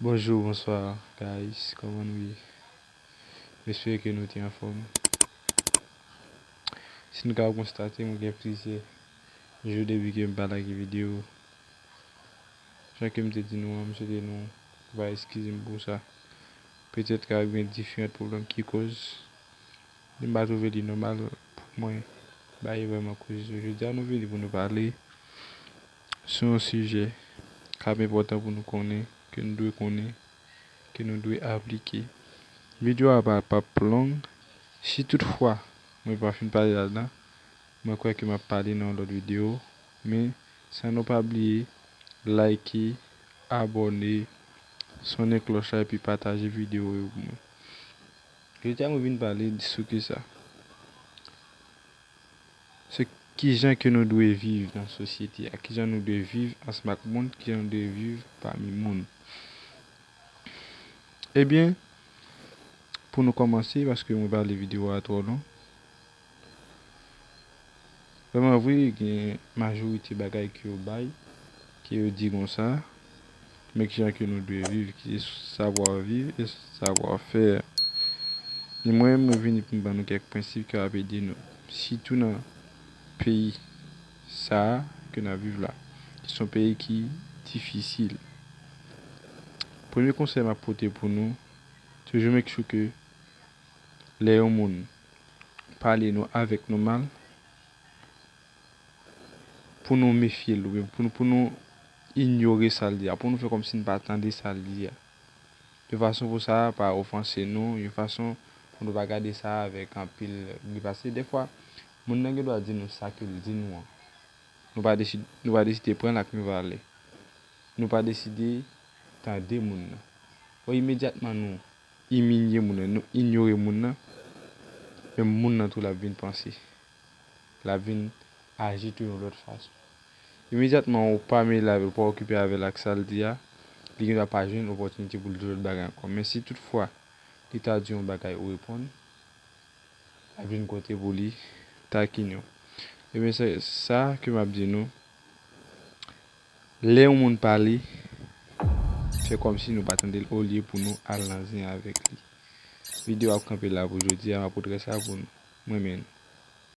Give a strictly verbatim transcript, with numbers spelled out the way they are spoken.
Bonjou, bonswa, guys. Kòman nou ye? M espere ke nou te anfòm. Si nou ka konstate, mwen gen plizyè jou depi ke m pa lage videyo. Jan ke m te di nou an, m swete nou va eskize m pou sa. Petèt ka gen diferan pwoblèm ki koz. Li m pa twouve li nòmal pou mwen bay vrèman koze sou jodi a. Nou vini pou nou pale sou yon sijè k ap enpòtan pou nou konnen, ke nou dwe konnen, ke nou dwe aplike. Videyo a pa p ap long. Si toutfwa mwen pa fin pale ladan, mwen kwè ke m ap pale nan yon lòt videyo. Men, san nou pa bliye like, abòne, sonnen klòch la epi pataje videyo yo pou mwen. Jodi a mwen vin pale sou kisa? Se kijan ke nou dwe viv nan sosyete a, kijan nou dwe viv ansanm ak moun, kijan nou dwe viv pami moun. Ebyen, pou nou kòmanse, paske mwen pale videyo a twò long, vrèman vre, gen majorite bagay ke yo bay, ke yo di konsa, men kijan ke nou dwe viv, ki se savoir vivre et savoir faire. E mwen, mwen vini pou m ban nou kèk prensip ki ap ede nou, sitou nan peyi sa a ke n ap viv la, ki se yon peyi ki difisil. Premye konsèy m ap pote pou nou, toujou make sure ke lè yon moun pale nou avèk nou mal, pou nou mefye l, oubyen pou nou, pou nou inyore sa l di a, pou nou fè kòmsi n pa tande sa l di a. Yon fason pou sa pa ofanse nou, yon fason pou nou pa gade sa avèk anpil bri, paske dèfwa, moun nan gen dwa di nou sa ke l di nou an. Nou pa deside, nou pa deside pran l ak yon valè. Nou pa deside tande moun nan. Bon, imedyatman nou imilye moun nan, nou inyore moun nan, menm moun nan tou l ap vin panse. L ap vin aji tou yon lòt fason. Imedyatman ou pa mele avè l, ou pa okipe avè l ak sa l di a, li gen dwa pa jwenn opòtinite pou l di lòt bagay ankò. Men si toutfwa li ta di yon bagay ou reponn, l ap vin kote pou li takine w. Ebyen, se sa ke m ap di nou. Lè yon moun pale, fè kòmsi nou pa tande l olye pou nou al nan zen avèk li. Videyo a ap kanpe la pou jodi a, m ap pote sa pou nou. M renmen nou.